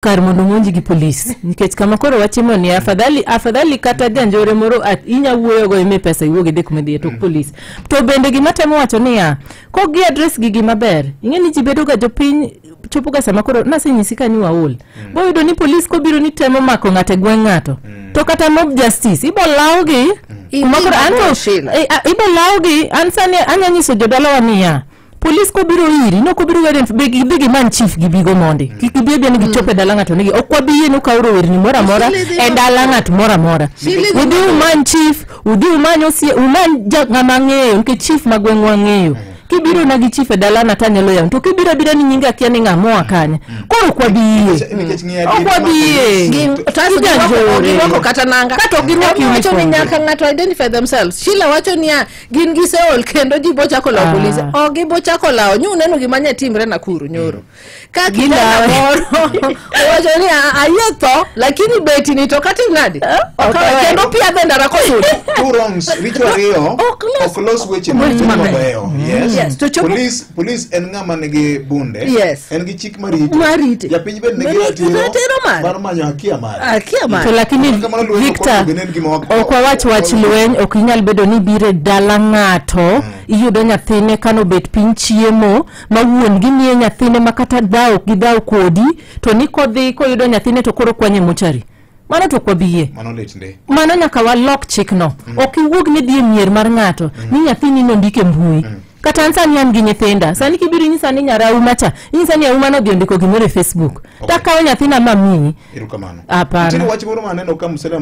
Kar mondo monji gi polis, nikech kama koro wachimo ni afadhali, afadhali kata janjore moro inya wuoyogo, imi pesa, iwuog idhi kuma idhiye, to ok polis. To bende gima temo wacho niya, kok gi address gigi maber, ing'e ni ji bedo ga jopiny, chopo ga sama koro nasenyisi kanyo waol, boyudo ni polis kobiro ni temo mako ng'ato e gweng' ng'ato, to kata mob justice ibo lawgi kuma koro anto Sheila. Ibo lawgi. An sani anya nyiso jodalawa niya, polis kobiro iri nokobiro weden, be gidhi gimany chief gibigo mondi, kik gibi abia ni gichopo e dala ng'ato nigi ok wabi yie ni ukaw rowerni moro amora Shili dhi e dala ng'at moro amora. Shili dhi Udhi umany chief, udhi umany osie, umany ja ng'ama ng'eyo, nikech chief ma gweng'wa ng'eyo. Kibiro na gi chief e dalana tanyalo yawo, to kibiro abira ni nyinga akia ni ng'amoa kanye, koro ok wabi yie. Nikech ng'iyo Ok adieri wabi yie. Taso Gijanjore. girwako kata nanga. Kata ok girwako Ema wacho ni uniform. nyaka ng'ato identify themselves. Sheila wacho niya, gin giseol kendo ji bochako lawo Ah. polise. Ok gibochako lawo. Nyu uneno gima nye timre Nakuru nyoro. Ka kijana Gilawe. moro owacho ni "Ayie tho, lakini beti ni to katim nade?" Ok Ok awe. kendo piadhe ndara kosudo. Two wrongs, richo ariyo Ok los- ok los weche Weche mabeyo. mabeyo. Yes. Yes, to chopo- Police en ng'ama nigi bunde. Yes. En gi chik marite. Marite. Japiny bende nigi Marite, ratiro ratiro mare. mar manyo hakia mare. Akia mare. To lakini Kamano lweny ok Victor, onego bed en gima ok wawach wach lweny. Ok inyal bedo ni biro e dala ng'ato, iyudo nyathine kanobet piny chiemo ma wuon gi miye nyathine, ma kata dhaw ok gidhaw kodi, to ni kodhi koyudo nyathine to koro kwanye mochari, mano to ok wabi yie. Mano lit ndi. Mano nyaka walok chikno. Ok iwuog ni dhi e mier mar ng'ato ni nyathini nondik e mbui. Kata an sani an gi nyithinda, sani kibiro inyisa ni nyara Auma cha, inyisa ni Auma nodhi ondiko gimoro e Facebook, Okay. takawo nyathina mamiyi. Erokamano. Hapana. Nitiere wach moro maneno ka Musalia